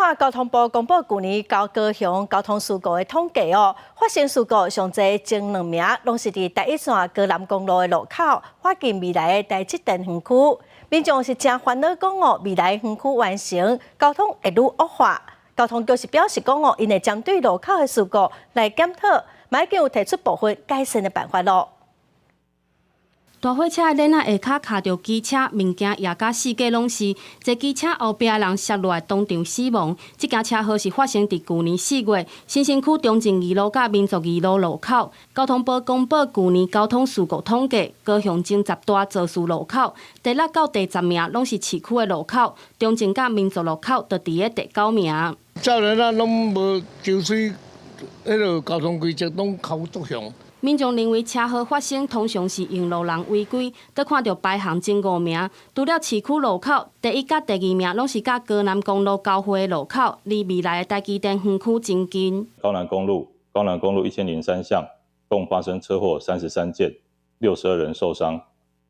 看交通部公布舊年高雄交通事故的統計哦，發生事故上濟前兩名，攏是佇台一線高南公路的路口，靠近未來的台積電園區。民眾是誠煩惱講哦，未來園區完成，交通會愈惡化。交通局是表示講哦，𪜶會針對路口的事故來檢討，嘛已經有提出部分改善的辦法囉。大貨車的輪仔下跤卡著機車，物件壓甲四界攏是。坐機車後壁的人摔落來，當場死亡。這件車禍是發生佇舊年4月，新興區中正二路佮民族二路路口。交通部公布舊年交通事故統計，高雄前十大肇事路口，第六到第十名攏是市區的路口，中正佮民族路口就佇咧第九名。少年仔攏無就隨彼个交通規則，攏較足凶。民眾認為車禍發生通常是用路人違規，閣看著排行前五名，除了市區路口，第一佮第二名攏是佮高南公路交匯的路口，離未來的台積電園區真近。高南公路，高南公路1003巷，共發生車禍33件，62人受傷。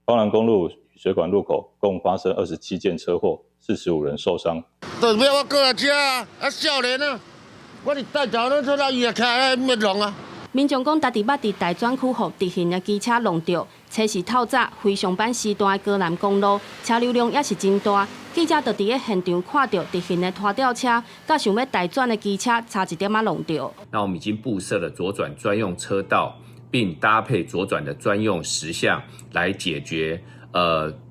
高南公路水管路口共發生27件車禍，45人受傷。就欲我過來遮啊，啊少年啊，我佇帶頭咧，出來伊也徛咧滅龍啊。民眾講，家己捌佇待轉區予直行的機車挵著，車是透早非上班時段的高南公路，車流量也是真大。記者就佇咧現場看著直行的拖吊車，佮想欲待轉的機車差一點仔挵著。那我們已經佈設了左轉專用車道，並搭配左轉的專用時相來解決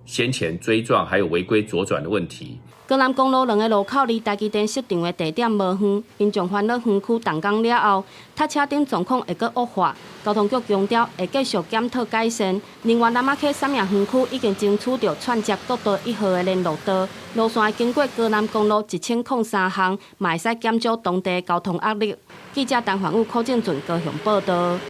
先前追撞還有違規左轉的問題。高南公路兩个路口離台積電設廠的地點無遠，民眾煩惱園區動工了後，塞車等狀況會閣惡化。交通局強調會繼續檢討改善。另外，南仔溪三迺園區已經爭取著串接國道一號的聯絡道，路線會經過高南公路1003巷，嘛會使減少當地交通壓力。記者陳煥武、柯正俊高雄報導。